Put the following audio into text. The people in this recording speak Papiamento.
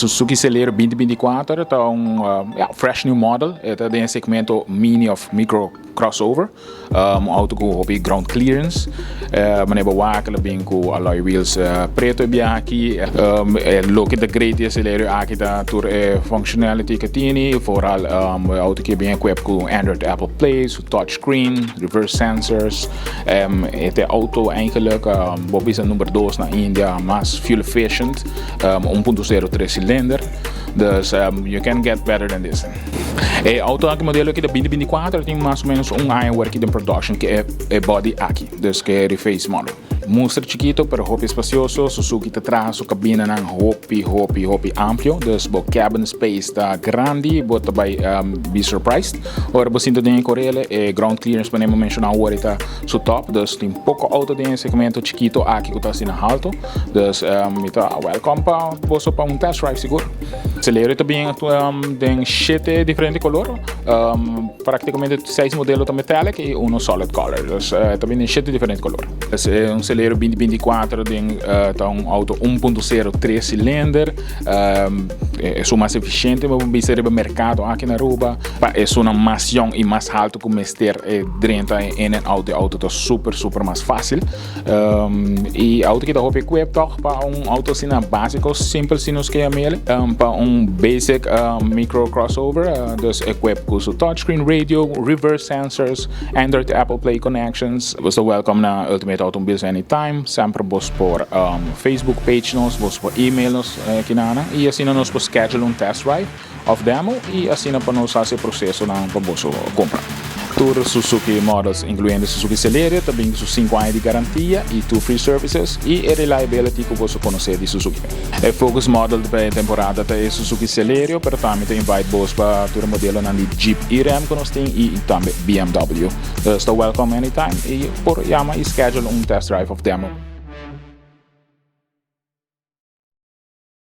Suzuki Celerio 2024 ta un fresh new model. E ta den segmento mini of micro crossover. Auto cu hopi ground clearance. Manera bo wak, el a bin cu alloy wheels preto e biaha aki. E loke ta great di e Celerio aki ta tur e functionality cu tini. Vooral e auto aki bin equipped cu Android, Apple Play, su touchscreen, reverse sensors. E ta e auto eigenlijk, bo bisa number 2 na India, mas fuel efficient, 1.0 3 cilinder. Dus you can get better than this. E auto aki, modelo aki ta 2024, tin mas o menos un aña working in production cu e body aki, dus cu e reface model. Mustra chikito, pero hopi espacioso. Suzuki ta traha su cabina nan hopi, hopi, hopi amplio. Dus bo cabin space ta grandi, bo ta bay be surprised. Ora bo sinta den core, e ground clearance, pa menciona awor, ta su top, dus tin poco auto den segmento chikito aki cu ta asina halto. Dus ta welcome pa bo pa un test drive sigur. Celerio tambe tin shete diferente color, practicamente seis modelo ta metallic y uno solid color. Dus tambe tin shete diferente color. E un Celerio 2024 tin ta un auto 1.0 3 cilinder, e mas eficiente, bo bisa, riba mercado aki na Aruba. E un mas jong y mas halto cu mester drenta in en out de auto ta super super mas facil. Y auto cu ta hopi equipped toch pa un auto asina basico, simpel si nos kier yam'e, pa un basic micro crossover, dus equipped cu su touchscreen, radio, reverse sensors, Android, Apple Play connections. Bo welcome na Ultimate Automobiles anytime. Semper bo por Facebook page nos, bo por email nos kinana y asina nos por schedule un test drive of demo y asina pa nos haci e proceso na pa bo compra. Tur Suzuki models, incluyendo Suzuki Celerio, tambe cu 5 aña di garantia y 2 free services y e reliability cu bo conoce di Suzuki. E focus model pa e temporada ta Suzuki Celerio, pero tambe tin invite bo pa tur modelo di Jeep y Ram cu nos tin y tambe BMW. So, welcome anytime y por yama y schedule un test drive of demo.